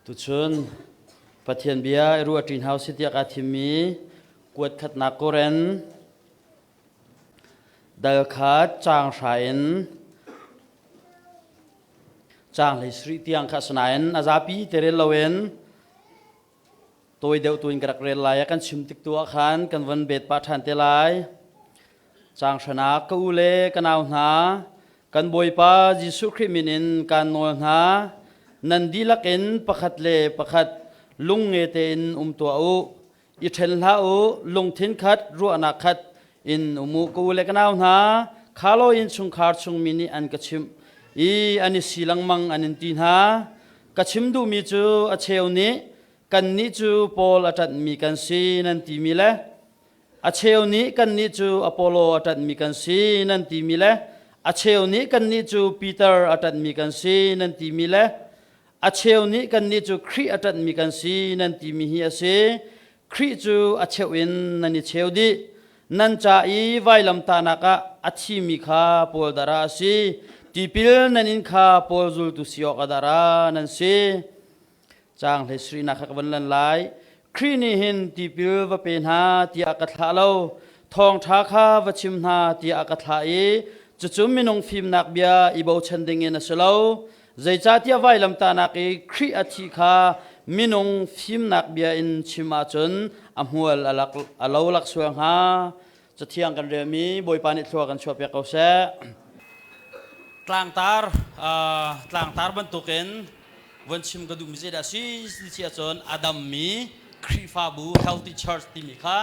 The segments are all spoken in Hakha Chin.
Tuchun Pathian bia i ruah ṭi hna usih tiah kaa thimmi kuat khatnak Koren dal khat caang hra in caang hlei sarih tiang kha asinain a zapi te rel loin Tawi deuh tu in ka rak rel lai. A kan chim tik tu ah khan kan von bet pah ṭhan te lai. Caang hranak ka u le ka nau hna, kan Bawipa Jesuh Khrih min in kaan nawl hna. Nan dihlak in pakhat le pakhat lungnge tein um tuah u. I ṭhen hlah u, lungthin khat, ruahnak khat in um u. Ka u le ka nau hna, khalo in chungkhar chungmi nih an ka chimh i an i si lengmang an in ti hna. Ka chim duhmi cu a cheu nih kannih cu Paul a ṭanhmi kan si nan timi le a cheu nih kannih cu Apollo a ṭanhmi kan si nan timi le a cheu nih kannih cu Peter a ṭanhmi kan si nan timi le a cheu nih kannih cu Khrih a ṭanhmi kan si nan timi hi a si. Khrih cu a cheu in nan i cheu dih. Nan ca i vailamtahnak ah a thimi kha Paul dara a si. Tipil nan in kha Paul zultu si awk a dara nan si. Caang hlei sarihnak kha ka van lan lai. Khrih nih hin tipil va pe hna tiah ka thlah lo. Thawngṭha kha va chim hna tiah a ka thlah i cucu minung fimnak bia i bochan dingin a si lo. Zeicahtiah vailamtahnak i Khrih a thih kha minung fimnak bia in chim ahcun a hmual a lo lak sual hnga. Cathiang kan relmi Bawipa nih thlua kan chuahpiak ko seh. Tlangtar tlangtar bantukin von chim ka duhmi zeidah a si ti ahcun a dammi Khrihfabu Healthy Church timi kha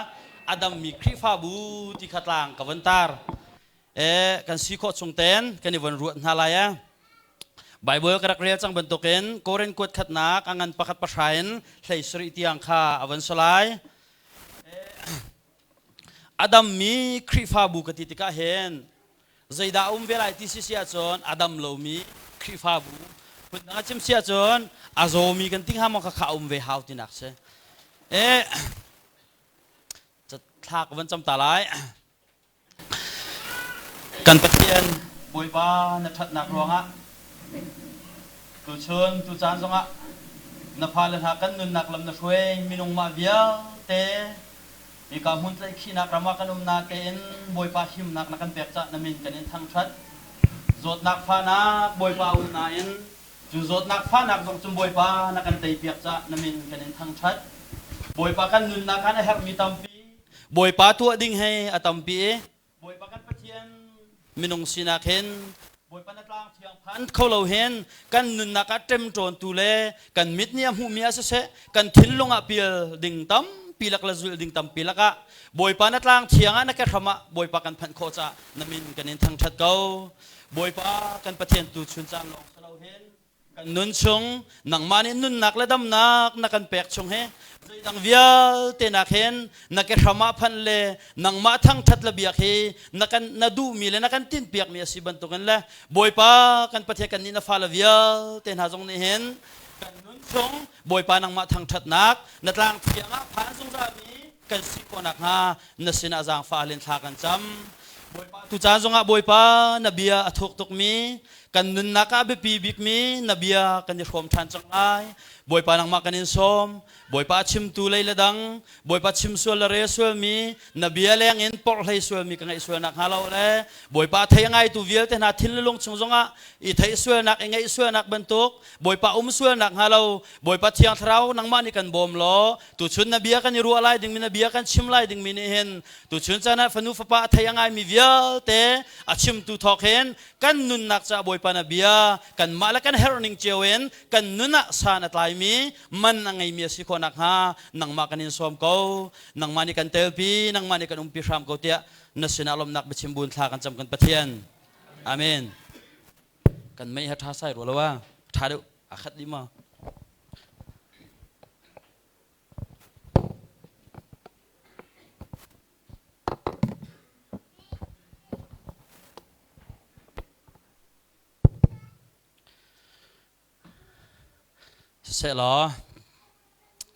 a dammi Khrihfabu ti kha tlang ka von tar. E kan si khawh chung ten kan i von ruat hna lai e. Bible ka rak rel cang bantukin Korin kuat khatnak a ngan pakhat pahra in hlei sarih tiang kha a von si lai. A dammi Khrihfabu ka ti tikah hin zeidah a um ve lai ti si si ahcun a dam lomi Khrihfabu phundang a chim si ahcun a zawmi kan ti hnga maw kha kha a um ve hau tinak si. E thla ka van cam ta lai. Kan Pathian Bawipa na ṭhatnak ruangah tuchun tucaan zongah na fale hna kan nunnak lam na hruai minung mah vialte hika hmun tlaihkhihnak ram ah kan um natein Bawipa himnak na kan pek cah na min kan in thangṭhat. Zawtnak fahnak Bawipa um nain cu zawtnak fahnak zong cun Bawipa na kan teipiak cah na min kan in thangṭhat. Bawipa kan nunnak ah na herhmi tampi Bawipa tuah ding he a tampi i Bawipa kan Pathian minung sinak hin Bawipa na tlang thiang phan kho lo hin kan nunnak ah ṭemṭawntu le kan mit nih a hmuhmi ah siseh kan thinlung ah pial ding tampi lak le zulh ding tampi lakah Bawipa na tlang thiang ah na ke hram ah Bawipa kan phanh khawh caah na min kan in thangṭhat ko. Bawipa kan Pathian tu chun caan lawng si lo hin Kan nun chung nangmah nih nunnak le damnak na kan pek chung hi zeidang vialte nak hin na ke hram ah phanh le nangmah thangthat le biak hi na kan na duhmi le na kan tinhpiakmi a si bantukin le Bawipa kan Pathian kan nih na fale vialte hna zong nih hin kan nun chung Bawipa nangmah thangthatnak na tlang thiang ah phan zungzalmi kan si khawh nakhnga na sinah zaangfah len thla kan cam. Bawipa tu caan zongah Bawipa na bia a thuk tukmi kan nunnak ah biapi bikmi na bia kan i hrawm ṭhan cang lai. Bawipa nangmah kan in sawm. Bawipa chimtu lei le dang, Bawipa chim sual le rel sualmi, na bia leng in porhlei sualmi ka ngaih sual nak hnga lo le Bawipa thei a ngaitu vialte hna thin le lung chung zongah i theih sualnak i ngaih sualnak bantuk Bawipa um sualnak hnga lo Bawipa Thiang Thlarau nangmah nih kan bawm law tuchun na bia kan i ruah lai dingmi na bia kan chim lai dingmi nih hin tuchun caan ah fanu fapa a thei a ngaimi vialte a chimtu thawk hin kan nunnak caah Bawipa na bia kanmah le kan herh ning cio in kan nun ah san a tlaimi man a ngeimi a si khawh nakhnga nangmah kan in sawm ko nangmah nih kan telpi nangmah nih kan umpi hram ko tiah na sinah lawmhnak biachim buin thla kan cam kan Pathian amen kan mei ha ṭha sai rua lo a ṭha deuh a khat dih ma Siseh law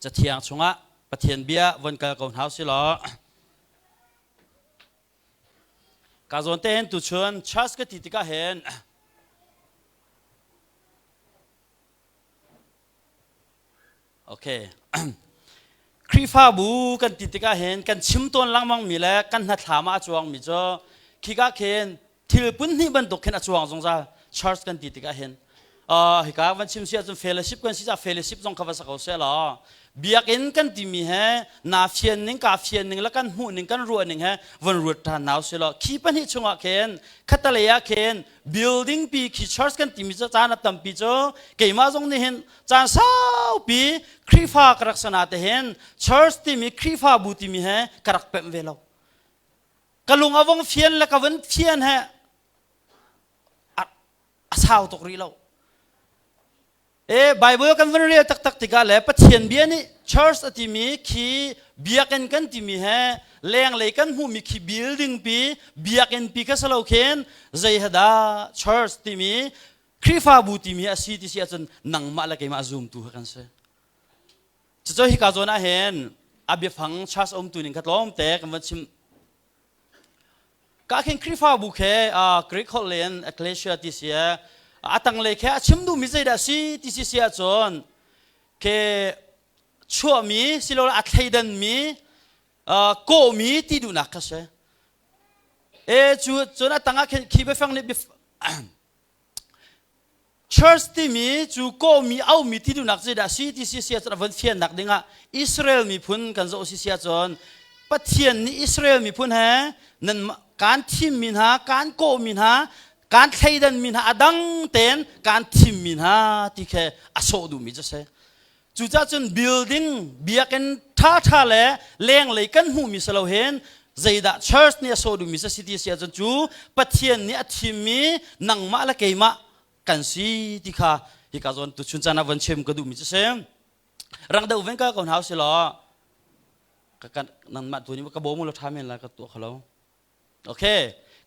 Cathiang chungah Pathian bia von kal ko hna usih law Ka zawn te hin tuchun church ka ti tikah hin Okay. Khrihfabu kan ti tikah hin kan chim tawn lengmang mi le kan hnathlam ah a cuang mi cu khika khin thil phun hnih bantuk khin a cuang zungzal church kan ti tikah hin hika van chim si ahcun fellowship kan si caah fellowship zong kha va sa ko seh law biakinn kan timi he naa fian ning ka fian ning le kan hmuh ning kan ruah ning he von ruat ṭhan nau si law khi pahnih chungah khin khatalei ah khin building pi khi church kan timi cu caan a tampi cu keimah zong nih hin caan saupi Khrihfa ka rak sana te hin church timi Khrihfabu timi he ka rak pemh ve lo ka lung a vong fian le ka van fian he a sau tuk rih lo E Bible kan van rel taktak tikah le Pathian bia nih church a timi khi biakinn kan timi he lenglei kan hmuhmi khi building pi biakinn pi kha salo khin zei hada church timi Khrihfabu timi a si ti si ahcun nangmah le keimah zumtu kha kan si. Cucu hika zawn ah hin a biafang church um tu ning kha tlawmte kan van chim Ka khin Khrihfabu khe Greek holh in ecclesia ti si a tanglei khe a chim duhmi zeidah si ti si si ahcun ke chuahmi silole a thleidanmi kawhmi ti duhnak kha si. E cu cun a tangah khin khi biafang nih Church timi cu kawhmi aumi ti duhnak zeidah si ti si si ahcun a von fiannak dingah Israel miphun kan zoh si si ahcun Pathian nih Israel miphun he nan kaan thimmi hna kaan kawhmi hna kaan thleidanmi hna a dang tein kaan thimmi hna ti khe a sawh duhmi cu si. Cucaah cun building biakinn ṭhaṭha le lenglei kan hmuhmi si lo hin zeidah church nih a sawh duhmi si ti si ahcun cu Pathian nih a thimmi nangmah le keimah kan si ti kha hika zawn tuchun caan ah von chim ka duhmi cu si. Rang deuh ven ka ko hna si law ka kan nangmah tu nih ka bawm u law ṭha men lai ka tuah kho lo. Okay.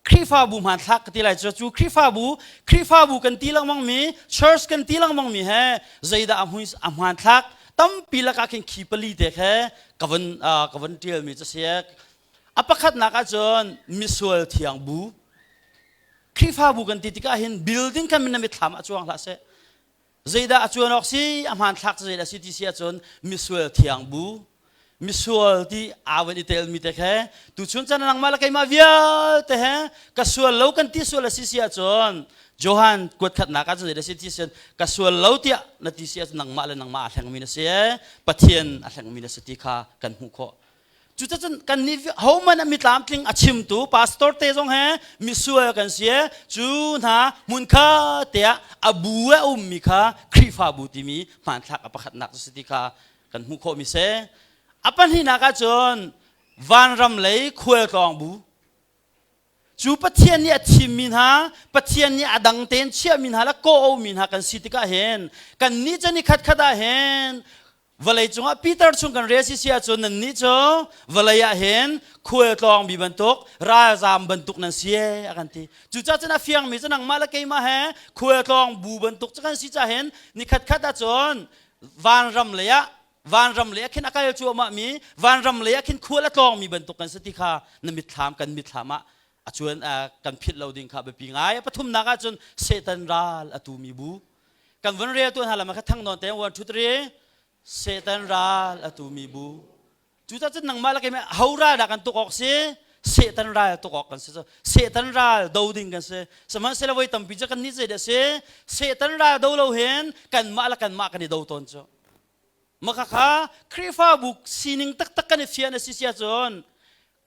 Khrihfabu hmanthlak ka ti lai cu cu Khrihfabu Khrihfabu kan ti lengmang mi church kan ti lengmang mi he zeidah a hmui a hmanthlak tampi lakah khin khi pali te khe ka von ka von tial mi cu si a pakhatnak ahcun misual thiang bu Khrihfabu kan ti tikah hin building kan min na mitthlam ah cuang hlah seh Zeidah a cuan awk si, a hmanthlak cu zeidah si ti si ahcun misual thiang bu, misual ti aa van i telmi te khe tuchun chan nangmah le keimah vialte he ka sual lo kan ti sual a si si ahcun Johan kuat khatnak ahcun zeidah si ti si ka sual lo tiah na ti si ahcun nangmah le nangmah a hlengmi na si Pathian a hlengmi na si ti kha kan hmuh khawh. Cucacun kan nih hohmanh mi tlamtling a chimtu pastor te zong he misual kan si cu hna hmun kha tiah a bu a ummi kha Khrihfabu timi hmanthlak a pakhatnak cu si ti kha kan hmuh khawhmi si. A pahnihnak ahcun vanram lei khualtlawng bu cu Pathian nih a thimmi hna Pathian nih a dang tein chiahmi hna le kawh-omi hna kan si tikah hin kan nih cu ni khatkhat ah hin vawlei cungah Peter chung kan rel si si ahcun nannih cu vawlei ah hin khualtlawng mi bantuk ralzam bantuk nan si a kan ti cucaah cun a fiangmi cu nangmah le keimah he khualtlawng bu bantuk cu kan si caah hin ni khatkhat ahcun vanram lei ah vanram lei ah khin a kal cuahmah mi vanram lei ah khin khual a tlawng mi bantuk kan si ti kha na mitthlam kan mitthlam ah a cuan kan philh lo ding kha biapi ngai a pathumnak ahcun Satan ral a tu mi bu kan vun rel tu hna lam kha thang nawn te 1 2 3 Satan ral a tu mi bu cucaah cun nangmah le keimah ho ral dah kan tuk awk si Satan ral tuk awk kan si cu Satan ral do ding kan si sihmanhsehlaw voi tampi cu kan nih zei dah si Satan ral do lo hin kanmah le kanmah kan i do tawn cu maka kha Khrihfabu sining taktak kan i fian a si si ahcun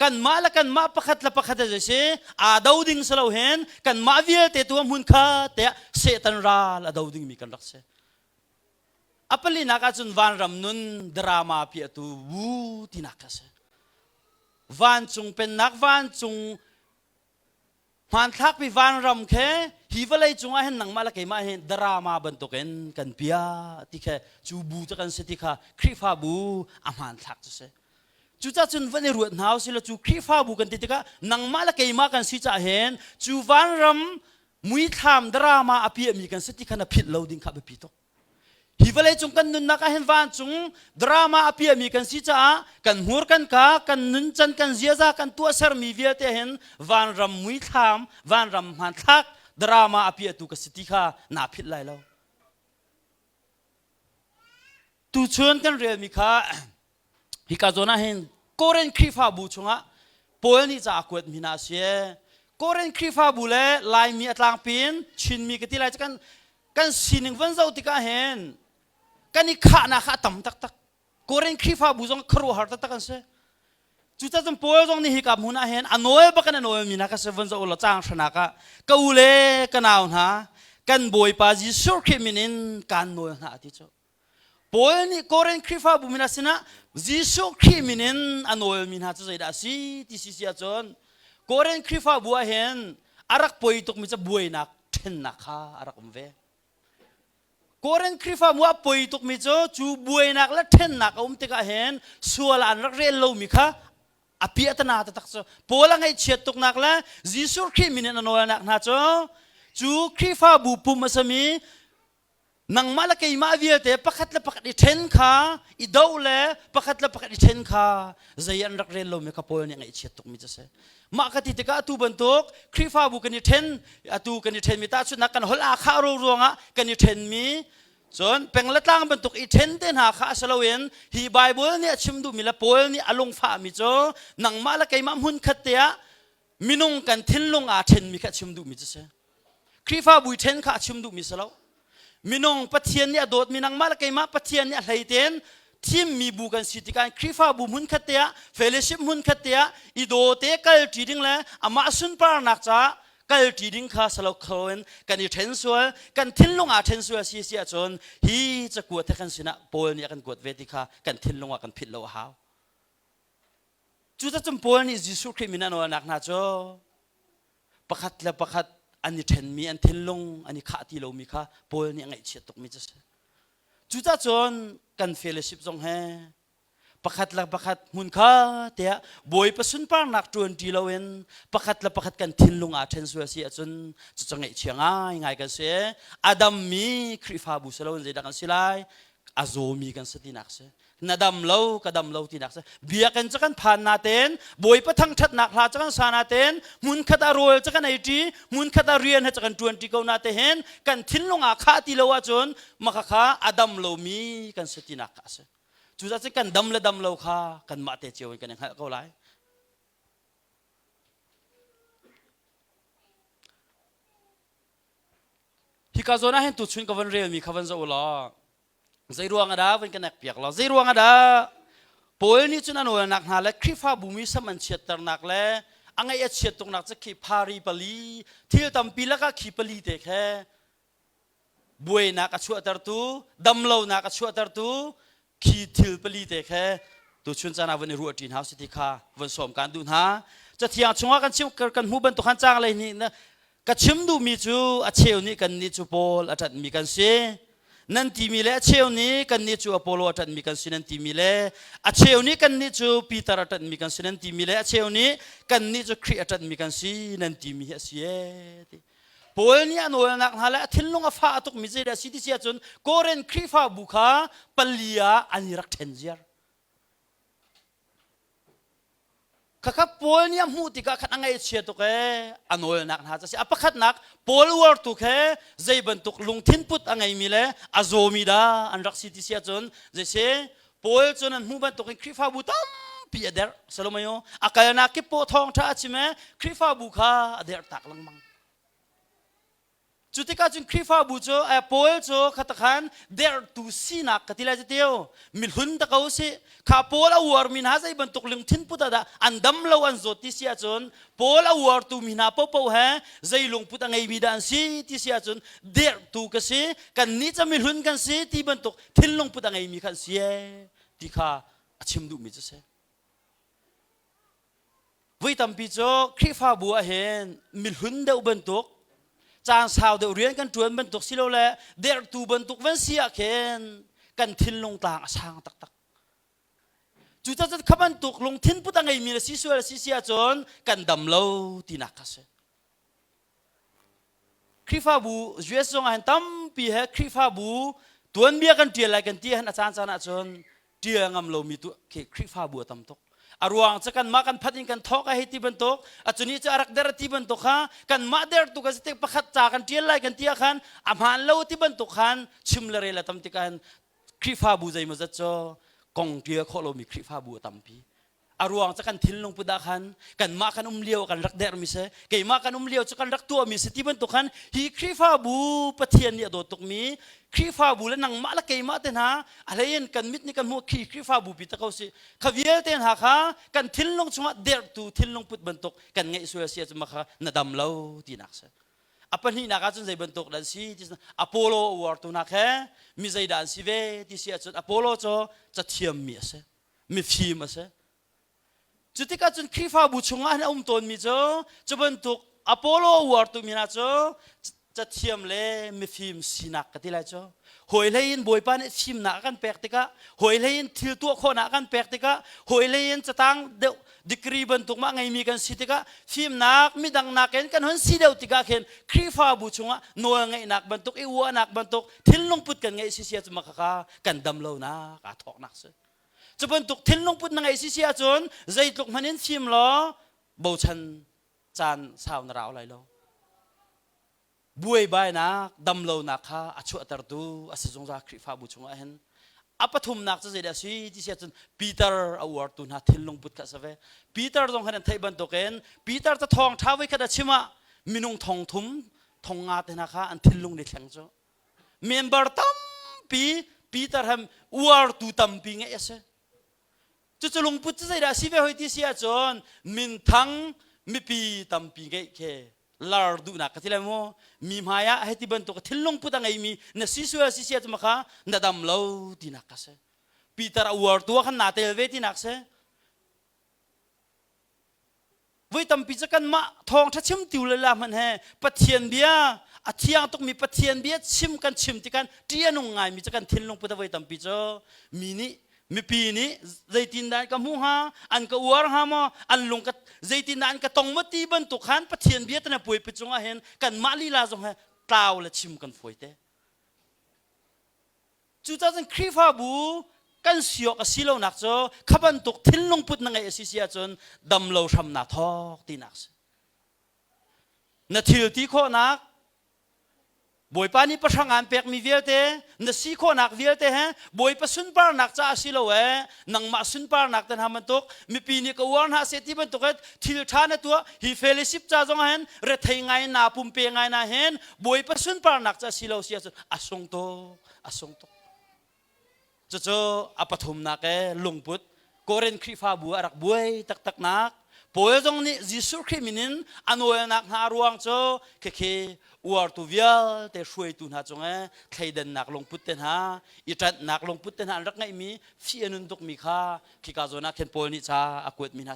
kanmah le kanmah pakhat le pakhat a si aa do ding si lo hin kanmah vialte tu hmun kha tiah Satan ral a do dingmi kan rak si. A palinak ahcun vanram nun drama piahtu wu tinak kha si. Vancung pennak vancung hmanthlakpi vanram khe hi vawlei cungah hin nangmah le keimah hin drama bantukin kan pia ti khe cu bu cu kan si ti kha Khrihfabu a hmanthlak cu si. Cucaah cun van i ruat hna usih law cu Khrihfabu kan ti tikah nangmah le keimah kan si caah hin cu vanram muithlam drama a piahmi kan si ti kha na philh lo ding kha biapi tuk. Hi vawlei cung kan nunnak ah hin vancung drama a piahmi kan si caah kan hmur kan ka kan nuncan kan ziaza kan tuahsermi vialte hin vanram muithlam vanram hmanthlak drama a piahtu ka si ti kha naa philh lai lo. Tuchun kan relmi kha hika zawn ah hin Korin Khrihfabu chungah Paul nih ca a kuatmi hna a si. Korin Khrihfabu le Laimi a tlangpi in Chinmi ka ti lai cu kan kan sining van zoh tikah hin kan i khahnak kha a tam taktak. Korin Khrihfabu zong khuaruahhar taktak an si. Cucaah cun Paul zong nih hika hmun ah hin a nawl bak in a nawlmi hna kha si van zoh u law caang hranak ah ka u le ka nau hna kan Bawipa Jesuh Khrih min in kaan nawl hna a ti cu. Paul nih Korin Khrihfabu min sinah Jesuh Khrih min in a nawlmi hna cu zeidah a si ti si si ahcun Korin Khrihfabu ah hin a rak poi tukmi cu buainak ṭhennak kha a rak um ve. Korin Khrihfabu ah poi tukmi cu cu buainak le ṭhennak a um tikah hin sual an rak rel lomi kha a piahtana taktak cu Paul a ngaihchiat tuknak le Jesuh Khrih min in a nawlnak hna cu cu Khrihfabu pum a sami nangmah le keimah vialte pakhat le pakhat i ṭhen kha i doh le pakhat le pakhat i ṭhen kha zei an rak rel lomi kha Paul nih ngaihchiat tukmi cu a si. Mah ka ti tikah atu bantuk Khrihfabu kan i ṭhen atu kan i ṭhenmi tahchunhnak kan holh aa khah ro ruangah kan i ṭhenmi cun peng le tlang bantuk i ṭhen te hna kha a si loin hi Bible nih a chim duhmi le Paul nih a lungfahmi cu nangmah le keimah hmunkhat te ah minung kan thinlung aa ṭhenmi kha a chim duhmi cu a si. Khrihfabu i ṭhen kha a chim duhmi si lo. Minung Pathian nih a dawtmi nangmah le keimah Pathian nih a hlei tein thimmi bu kan si tikah Khrihfabu hmunkhat te ah fellowship hmunkhat te ah i daw te kalṭi ding le amah sunparnak caah kalṭi ding kha salo kho in kan i ṭhen sual kan thinlung aa ṭhen sual si si ahcun hi cakuat he kan sinah Paul nih a kan kuat ve ti kha kan thinlung ah kan philh lo a hau. Cucacun Paul nih Jesuh Khrih min a nawlnak hna cu pakhat le pakhat an i ṭhenmi an thinlung an i khah ti lomi kha Paul nih a ngaihchiat tukmi cu a si. Cucacun cun kan fellowship zong he pakhat le pakhat hmun kha tiah Bawipa sunparnak ṭuan ṭi loin pakhat le pakhat kan thinlung aa ṭhen sual si ahcun cucu ngaihchia ngaingai kan si. A dammi Khrihfabu si loin zeidah kan si lai? A zawmi kan si tinak si. Na dam lo ka dam lo tinak si biakinn cu kan phan natein bawipa thangṭhatnak hla cu kan sa natein hmunkhat ah rawl cu kan ei ṭi hmunkhat ah rian he cu kan ṭuan ṭi ko nate hin kan thinlung ah khah ti lo ahcun maka kha a dam lomi kan si tinak kha a si. Cucaah cun kan dam le dam lo kha kanmah te cio in kan i hngalh ko lai. Hika zawn ah hin tuchun ka van relmi kha van zoh u law Zeiruang ah dah van ka nek piak lo? Zeiruang ah dah Paul nih cun a nawlnak hna le Khrihfabu mi sam an chiatternak le a ngaih a chiat tuknak cu khi phari pali thil tampi lakah khi pali te khe buainak a chuahtertu damlonak a chuahtertu khi thil pali te khe tuchun caan ah van i ruah ṭi hna si ti kha van sawm kaan duh hna. Cathiang chungah kan chim kan hmuh bantuk khan caang lei nih ka chim duhmi cu a cheu nih kannih cu Paul a ṭanhmi kan si nan timi le a cheu nih kannih cu Apollo a ṭanhmi kan si nan timi le a cheu nih kannih cu Peter a ṭanhmi kan si nan timi le a cheu nih kannih cu Khrih a ṭanhmi kan si nan timi hi a si ee ti. Paul nih a nawlnak hna le a thinlung a fah tukmi zeidah a si ti si ahcun Korin Khrihfabu kha pali ah an i rak ṭhen ziar. Khakha Paul nih a hmuh tikah khan a ngaihchia tuk ee a nawlnak hna cu a si. A pakhatnak Paul uartu khe zei bantuk lungthin put a ngeimi le a zawmi dah an rak si ti si ahcun zei si Paul cu nan hmuh bantukin Khrihfabu tampi a derh Salomayo a kalnak kip poh thawngṭha a chim ee Khrihfabu kha a derh tak lengmang. Cu tikah cun Khrihfabu cu Paul cu khatakhan derhtu sinak ka ti lai tio mihlun ta ko si kha Paul a uarmi hna zei bantuk lungthin put ah dah an dam lo an zawt ti si ahcun Paul a uartu mi hna popo he zei lungput a ngeimi dah an si ti si ahcun derhtu ka si kan nih ca mihlun kan si ti bantuk thinlung put a ngeimi kha an si ee ti kha a chim duhmi cu si. Voi tampi cu Khrihfabu ah hin mihlun deuh bantuk, caan sau deuh rian kan ṭuan bantuk silole derhtu bantuk van si ah khin kan thinlung tlang a sang taktak. Cucaah kha bantuk lungthin put a ngeimi na si sual a si si ahcun kan dam lo tinak kha si. Khrihfabu US zong ah hin tampi he Khrihfabu tuanbia kan ṭial lai kan ti hin a caan caan ahcun ṭial ngam lomi tu khi Khrihfabu a tam tuk. A ruang cu kanmah kan phat in kan thawk a hei ti bantuk, a cuni cu a rak der a ti bantuk kha kanmah der tu kan si tik pakhat ca kan ṭial lai kan ti ah khan a hmaan lo ti bantuk khan chim le rel a tam tikah hin. Khrihfabu zeimawzat cu kong ṭial khawh lomi Khrihfabu a tampi. A ruang cu kan thinlung put ah khan kanmah kan um lio kan rak dermi si, keimah kan um lio cu kan rak tuahmi si ti bantuk khan hi Khrihfabu Pathian nih a dawt tukmi Khrihfabu le nangmah le keimah te hna a hlei in kan mit nih kan hmuh khi Khrihfabu pi ta ko si. Kha vialte hna kha kan thinlung chungah derhtu thinlung put bantuk kan ngeih sual si ahcun mah kha na dam lo tinak si. A pahnihnak ahcun zei bantuk dah an si ti Apollo uartu hna khe mi zeidah an si ve ti si ahcun Apollo cu cathiammi a si. Mifim a si. Cu tikah cun Khrihfabu chungah hin a um tawnmi cu cu bantuk Apollo uartu mi hna cu cathiam le mifim sinak ka ti lai cu. Hawi hlei in Bawipa nih fimnak a kan pek tikah, hawi hlei in thil tuah khawhnak a kan pek tikah, hawi hlei in catang deuh degree bantuk mah ngeimi kan si tikah fimnak midang nakin kan hun si deuh tikah khin Khrihfabu chungah nawl ngeihnak bantuk i uahnak bantuk thinlung put kan ngeih si sia cu maka kan dam lonak aa thawknak si. Cu bantuk thinlung put na ngeih si si ahcun zeitluk hmanh in fim law bochan caan sau na rau lai lo. Buaibainak, damlonak kha a chuahtertu a si zungzal Khrihfabu chungah hin. A pathumnak cu zeidah a si ti si ahcun Peter a uartu hna thinlung put kha a si ve. Peter zong khan an theih bantukin Peter cu thawngṭha voikhat a chim ah minung thong thum, thong nga te hna kha an thinlung ni thleng cu. Member tampi Peter hem uartu tampi ngeih a si. Cucu lungput cu zeidah a si ve hoi ti si ahcun minthang mipi tampi ngeih khi lar duhnak ka ti lai mu. Mi hmai ah hei ti bantuk thinlung put a ngeimi na si sual si sia cu makha na dam lo tinak ka si. Peter a uartu ah khan naa tel ve tinak si. Voi tampi cu kanmah thawngṭha chimtu le la hmanh he Pathian bia a thiang tukmi Pathian bia chim kan chim tikhan ṭih a nung ngaimi cu kan thinlung put a voi tampi cu mi nih mipi nih zeitindah an ka hmuh hnga an ka uar hnga maw an lung ka zeitindah an ka tong maw ti bantuk khan Pathian bia tana puaipi cungah hin kanmah lila zong he tlau le chim kan fawi te. Cucaah cun Khrihfabu kan si awk a si lonak cu kha bantuk thinlung put na ngeih a si si ahcun dam lo hram naa thawk tinak a si. Na thil ti khawhnak Bawipa nih pahrang aan pekmi vialte na si khawhnak vialte he Bawipa sunparnak caah si lo ee nangmah sunparnak te hna bantuk mipi nih ka uar hna seh ti bantuk he thil ṭha na tuah hi fellowship ca zong ah hin rethei ngai na pumpe ngai na hin Bawipa sunparnak ca si lo si ahcun a sung tuk a sung tuk cucu a pathumnak e lungput Korin Khrihfabu a rak buai taktaknak Paul zong nih Jesuh Khrih min in a nawlnak hna ruang cu khikhi uartu vialte hruaitu hna cung e thleidannak lungput te hna i ṭanhnak lungput te hna an rak ngeihmi fih a nun tukmi kha khika zawn ah khin Paul nih ca a kuatmi hna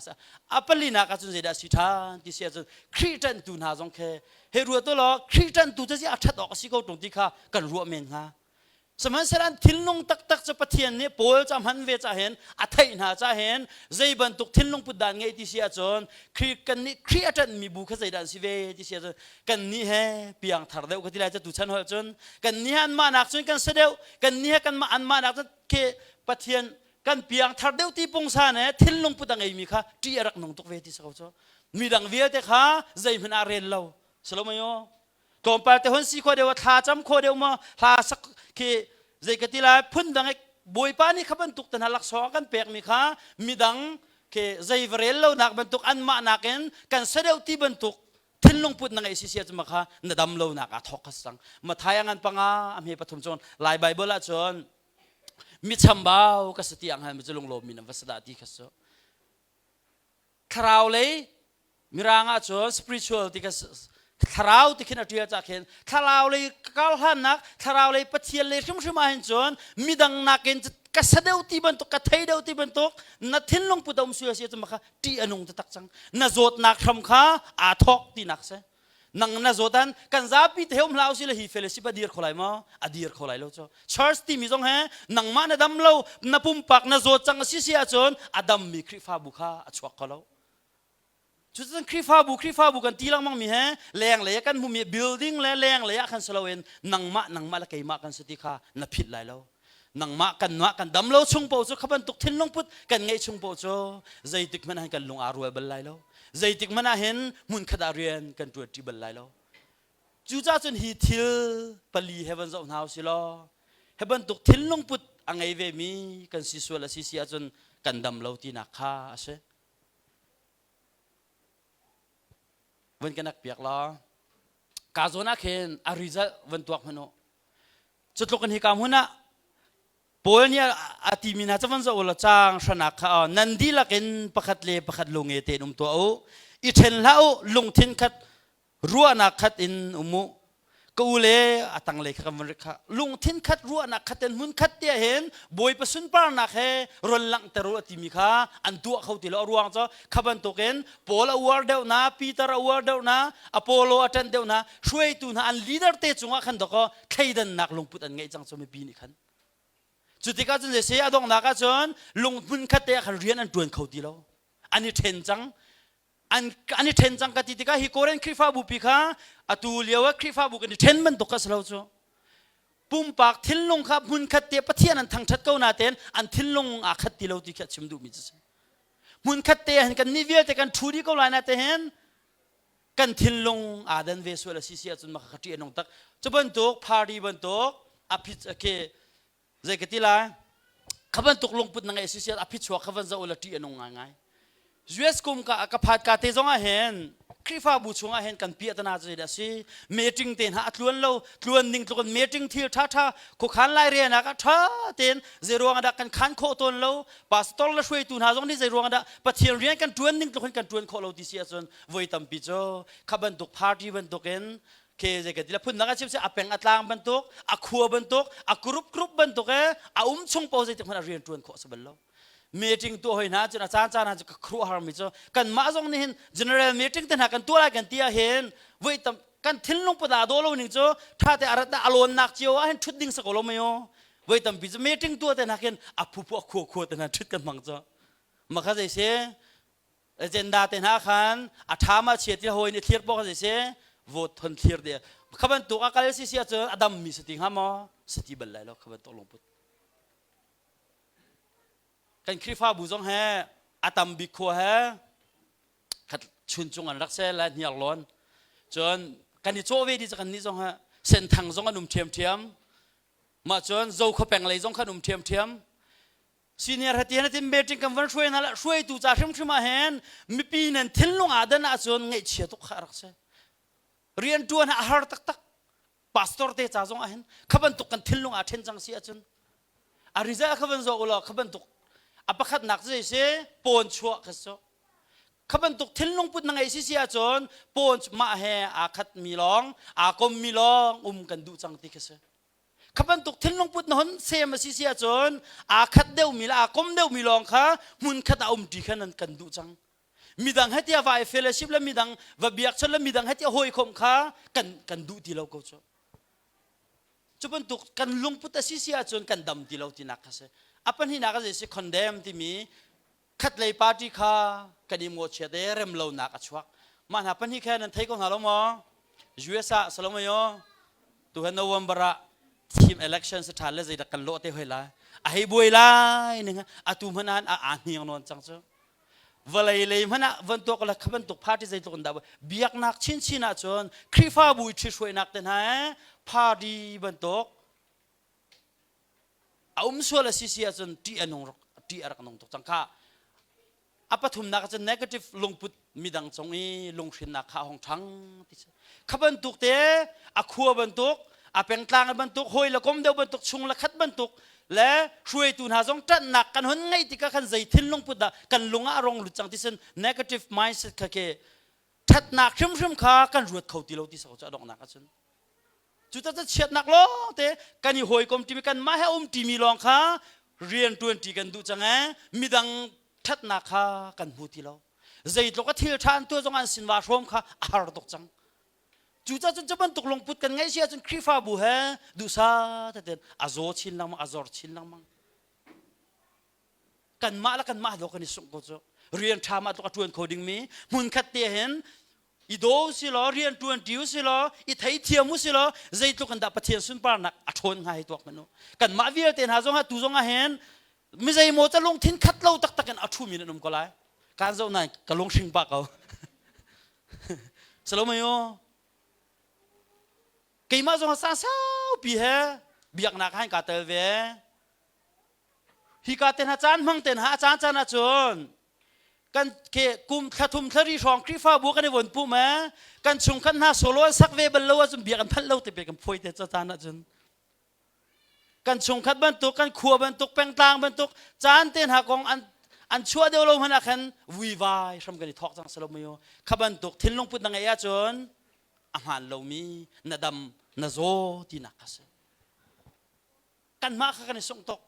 a palinak ahcun zeidah si ṭhan ti si ahcun Khrih ṭanhtu hna zong khi Hei ruat u law Khrih ṭanhtu cu a ṭhat awk a si ko ṭung ti kha kan ruah men hnga. Sihmanhsehlaw an thinlung taktak cu Pathian nih Paul ca hman ve ca hin a theih hna ca hin zei bantuk thinlung put dan ngei ti si ahcun Khrih kan nih Khrih a ṭanhmi bu kha zeidah an si ve ti si ahcun kan nih he piangthar deuh ka ti lai cu tuchan holh cun kan nih he anmah nak cun kan si deuh kan nih he kanmah anmah nak cun khi Pathian kan piangthar deuh ti pungsan he thinlung put a ngeimi kha ṭih a rak nung tuk ve ti si ko cu midang vialte kha zeihmanh ah rel lo salomayo tlawmpal te hon si kho deuh thla cam kho deuh ma hla sak khi zei ka ti lai phun dang bawipa nih kha bantuk te hna laksawng kan pekmi kha midang khi zei va rel lo nak bantuk anmah nakin kan sa deuh ti bantuk thinlung put na ngeih si sia cu ma kha na dam lo nak aa thawk kha sang mathai ngan panga a hme pathum cun lai bible ah cun mi chambau ka si ti ang hal mi cu lunglawm mi nan va si dah ti kha su thlarau lei mirang ah cun spiritual ti kha thlarau ti khin a ṭial cah khin thlarau lei kar hlannak thlarau lei pathian lei hrimhrim ah hin cun midang nakin ka sa deuh ti bantuk ka thei deuh ti bantuk na thinlung put a um sual si cu kha ṭih a nung taktak cang na zawtnak hram kha aa thawk tinak si nang na zawtan kan zapi te um hlah usih le hi fellowship a dir kho lai maw a dir kho lai lo cu church timi zong he nangmah na dam lo na pumpak na zawt cang a si si ahcun a dammi Khrihfabu kha a chuak kho lo cucun Khrihfabu Khrihfabu kan ti lengmang mi he leng lei kan hmumi building le leng lei ah khan si loin nangmah nangmah le keimah kan si ti kha na philh lai lo nangmah kan nuah kan dam lo chung paoh cu kha bantuk thinlung put kan ngeih chung paoh cu zeitik hmanh ah kan lung aa rual bal lai lo zeitik hmanh ah hin hmunkhat ah rian kan ṭuan ṭi bal lai lo cucaah cun hi thil pali he van zoh hna usih law hi bantuk thinlung put a ngei ve mi kan si sual a si si ahcun kan dam lo tinak kha a si. Van ka nak piak la. Ka zawn ah khin a result van tuak hmanh u. Cutluk in hika hmun ah Paul nih a timi hna cu van zoh u law caang hranak kha nan dihlak in pakhat le pakhat lunge tein um tuah u. I ṭhen hlah u, lungthin khat ruahnak khat in um u. Ka u le a tanglei kha kan van rik kha lungthin khat ruahnak khat in hmun khat te hin Bawipa sunparnak he ron langhter u a timi kha an tuah kho ti lo. A ruang cu kha bantukin Paul a uar deuh na, Peter a uar deuh na, Apollo a ṭanh deuh na, hruaitu hna an leader te cungah khan dakaw thleidannak lungput an ngeih cang cu mipi nih khan. Cu tikah cun zei a donghnak ah cun lung hmun khat te ah khan rian an ṭuan kho ti lo. An i ṭhen cang. An, an i ṭhen cang ka ti tikah hi Korin Khrihfabu pi kha atu lio ah Khrihfabu kan i ṭhen bantuk kha si lo cu. Pumpak thinlung kha hmun khat te Pathian an thangṭhat ko natein an thinlung aa khat ti lo ti khi a chim duhmi cu si. Hmun khat te ah hin kan nih vialte kan ṭhu dih ko lai na te hin kan thinlung aa dan ve sual a si si ahcun maka kha ṭih a nung tak. Cu bantuk party bantuk a phit ke zei ka ti lai kha bantuk lungput na ngeih si si a phichuak kha van zoh la ṭih a nung ngaingai. US kum ka ka phat ka te zong ah hin Khrihfabu chung ah hin kan piahtana cu zeidah a si meeting te hna a tluan lo tluan ning tluk in meeting thil ṭha ṭha khuakhan lai rian ah ṭha tein zei ruang ah dah kan khan khawh tawn lo pastor le hruaitu hna zong nih zei ruang ah dah Pathian rian kan ṭuan ning tluk in kan ṭuan khawh lo ti si ahcun voi tampi cu kha bantuk party bantuk in ke zei ka ti la phun dang a chim si a peng a tlang bantuk a khua bantuk a group group bantuk e a um chung po zeitik hmanh a rian ṭuan khawh si bal lo meeting tuah hoi hna cun a caan caan ah cu ka khuaruah harmi cu kanmah zong nih hin general meeting te hna kan tuah lai kan ti ah hin voi tam kan thinlung put aa daw lo ning cu tha te a rat a lawnnak cio ah hin ṭhut ding sa ko lo mei voi tampi cu meeting tuah te hna khin a phupu a khua khua te hna ṭhut kan hmang cu makha zei si agenda te hna khan a ṭha ma chia ti hawi nih thlir pawk zei si vote thon thlir de kha bantuk a kal si si ahcun a dam mi si ti hnga maw si ti bal lai lo kha bantuk lungput kan Khrihfabu zong he a tam bik khua he khat chuncung an rak se le hniarlawn cun kan i cawh ve di kan nih zong he senthang zong an um ṭhiamṭhiam mah cun zokhaw peng lei zong khan um ṭhiamṭhiam senior hati han tin meeting kan van hruai hna la hruaitu ca hrimhrim ah hin mipi nan thinlung ah dan ahcun ngaihchia tuk kha rak si rianṭuan a har taktak pastor te ca zong ah hin kha bantuk kan thinlung aa ṭhen cang si ahcun a result kha van zoh ulaw kha bantuk a pakhatnak cu zei si pawn chuah kha si kha bantuk thinlung put na ngei si si ahcun pawn mah he aa khat mi lawng aa kom mi lawng um kan duh cang ti kha si kha bantuk thinlung put na hon sem a si si ahcun aa khat deuhmi le aa kom deuhmi lawng kha hmun khat ah um ṭi kha nan kan duh cang midang he tiah vai fellowship le midang va biakchon le midang he tiah hawikom kha kan kan duh ti lo ko cu cu bantuk kan lungput a si si ahcun kan dam ti lo tinak kha si a pahnihnak a zei si condemn timi khatlei party kha kan i mawchiat e rem lonak a chuak mah hna pahnih kha nan thei ko hna lo maw US ah salomayo tuhan November ah thim election sa ṭhan le zeidak kan lawh te hoi lai a hei buai lai ning atu hmanh ah a aa hniang nawn cang cu vawlei lei hmanh ah van tuak la kha bantuk party zeitluk in dah biaknak chinchin ahcun Khrihfabu i ṭhithruainak te hna party bantuk a um sual a si si ahcun ṭih a nung ṭih a rak nung tuk cang kha a pathumnak ahcun negative lungput midang cung i lunghrinnak kha a hung ṭhang ti si kha bantuk te a khua bantuk a pengtlang bantuk hawi le kom deuh bantuk chung le khat bantuk le hruaitu hna zong ṭanhnak kan hun ngeih tikah khan zei thinlung put dah kan lung ah a rong lut cang ti sin negative mindset kha ke ṭhatnak hrimhrim kha kan ruat kho ti lo ti sako cu a donghnak ahcun Cucaah chiatnak lawng te kan i hawikom ṭimi kanmah he um ṭimi lawng kha rian ṭuan ṭi kan duh cang ee midang ṭhatnak kha kan hmu ti lo. Zeitluk a thil ṭha an tuah zong an sin vaa hrawm kha a har tuk cang. Cucaah cun cu bantuk lungput kan ngeih si ahcun Khrihfabu he duhsah tein a zaw chin lengmang, a zor chin lengmang. Kanmah le kanmah do kan i sungh ko cu. Rian ṭha mah tluk a ṭuan kho dingmi hmunkhat te hin i daw si law rian ṭuan ṭi u si law i theithiam u si law zeitluk in dah Pathian sunparnak a ṭhawn hnga hi tuak hmanh u kanmah vialte hna zong ah tu zong ah hin mi zeimaw ca lungthin khat lo taktak in a ṭhumi nan um ko lai kaan zoh nain ka lunghring pah ko Salomayo keimah zong ah sang saupi he biaknak ah hin kaa tel ve. Hika te hna caan hmang te hna a caan caan ahcun kan ke kum thla thum thla ri hrawng Khrihfabu kan i von pum eh kan chungkhat hna solo an sak ve bal lo ahcun bia kan phanh lo te pe kan phuai te ca caan ahcun kan chungkhat bantuk kan khua bantuk pengtlang bantuk caan te hna kong an an chuah deuh lo hmanh ah khan vuivai hram kan i thawk cang salo mayo kha bantuk thinlung put na ngeih ahcun a hmaan lomi na dam na zaw tinak kha si kanmah kha kan i sungh tuk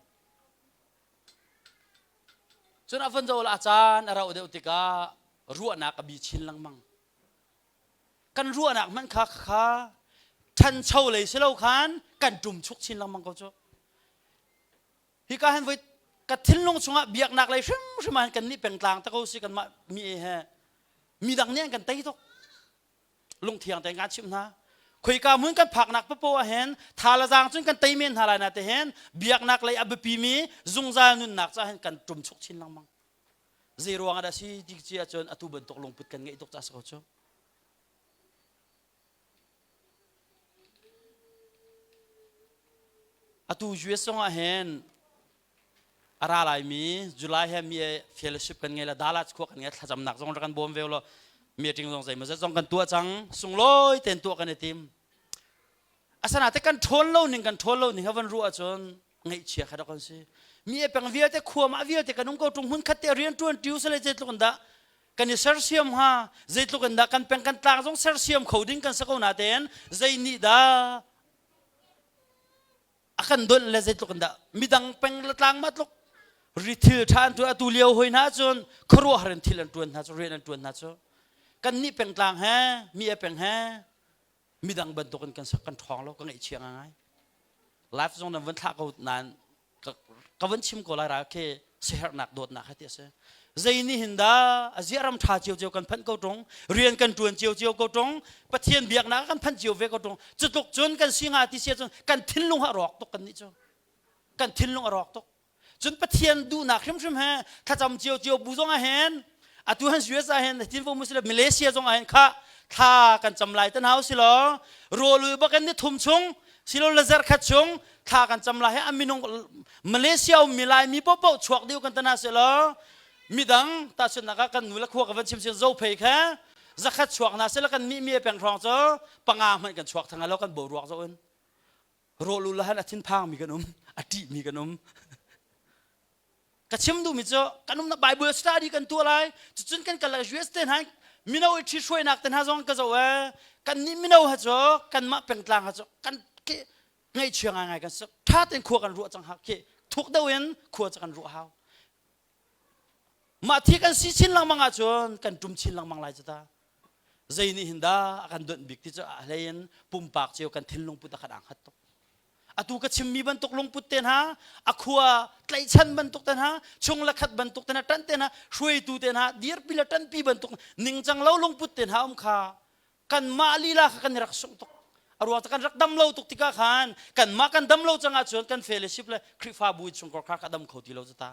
cun a von zoh a caan a rauh deuh tikah ruahnak a bi chin lengmang kan ruahnak hmanh kha kha ṭhancho lei si lo khan kan ṭum chuk chin lengmang ko cu hika hin voi ka thinlung chungah biaknak lei hrimhrim ah kan nih pengtlang te ko si kanmah mi he midang nih an kan tei tuk lungthiang tein kan chimh hna khoika hmun kan phaknak papo ah hin tha la zaang cun kan tei men hna lai na te hin biaknak lei a biapi mi zungzal nunnak ca hin kan ṭum chuk chin lengmang zei ruang ah dah si ti ci ahcun atu bantuk lungput kan ngeih tuk ca si ko cu atu US zong ah hin a ra laimi July he mi fellowship kan ngei la Dallas khua kan ngei thlacamnak zong rak kan bawm ve lo meeting zong zeimawzat zong kan tuah cang sunglawi ten tuah kan i tim asana te kan ṭhawn lo ning kan ṭhawn lo ning ha van ruah ahcun ngaihchia kha rak kan si mi e peng vialte khua mah vialte kan um ko ṭung hmun khat te rian ṭuan ṭiu sale zeitluk in dah kan i sersiam hnga zeitluk in dah kan peng kan tlang zong sersiam kho ding kan si ko na tein zei nih dah a kan donh le zeitluk in dah midang peng le tlang ma tluk ri thil ṭha an ṭuan atu lio hoi hna cun khuaruahhar in thil an ṭuan hna cu rian an ṭuan hna cu kan nih pengtlang he mi a peng he midang bantukin kan sak kan ṭhawng lo ka ngaihchia ngai life zong nan van thlah ko nain ka van chim ko lai ral khi siherhnak dawtnak he ti a si zei nih hin dah a ziah ram ṭha ciocio kan phanh ko ṭung rian kan ṭuan ciocio ko ṭung Pathian biaknak kan phanh cio ve ko ṭung cutluk cun kan si nga ti si ahcun kan thinlung a rawk tuk kan nih cu kan thinlung a rawk tuk cun Pathian duhnak hrimhrim he thlacam ciocio bu zong ah hin atu han US ah hin tin vo muslim Malaysia zong ah hin kha thla kan cam lai tan hau si law rawlul bak in ni thum chung silo la zarh khat chung thla kan cam lai he a minung Malaysia um mi lai mi popo chuak deu kan tana se law midang tahchunhnak ah kan nu le khua ka van chim sin zo phei kha zakhat chuak na se la kan mi mi peng hrawng cu panga hmanh kan chuak thang lo kan bo ruak zo in rawlu la han a thinphang mi kan um a ṭih mi kan um ka chim duhmi cu kan umnak Bible study kan tuah lai cucun kan kal lai US te hna mino i ṭhi hruainak te hna zong ka zoh ee kan nih mino ha cu kanmah pengtlang ha cu kan ke ngaihchia ngaingai kan si ṭha tein khua kan ruah cang ha khi thuk deuh in khua cu kan ruah hau mah thi kan si chin lengmang ahcun kan ṭum chin lengmang lai cu ta zei nih hin dah a kan donh bik ti cu a hlei in pumpak cio kan thinlung put a kan ang hat tuk atu ka chimmi bantuk lungput te hna a khua tlaihchan bantuk te hna chung le khat bantuk te hna ṭanh te hna hruaitu te hna dirpi le ṭanpi bantuk ningcang lo lungput te hna um kha kanmah lila kha kan i rak sungh tuk a ruang kan rak dam lo tuk tikah khan kanmah kan dam lo cang ahcun kan fellowship le Khrihfabu chungkhar kha ka dam kho ti lo cu ta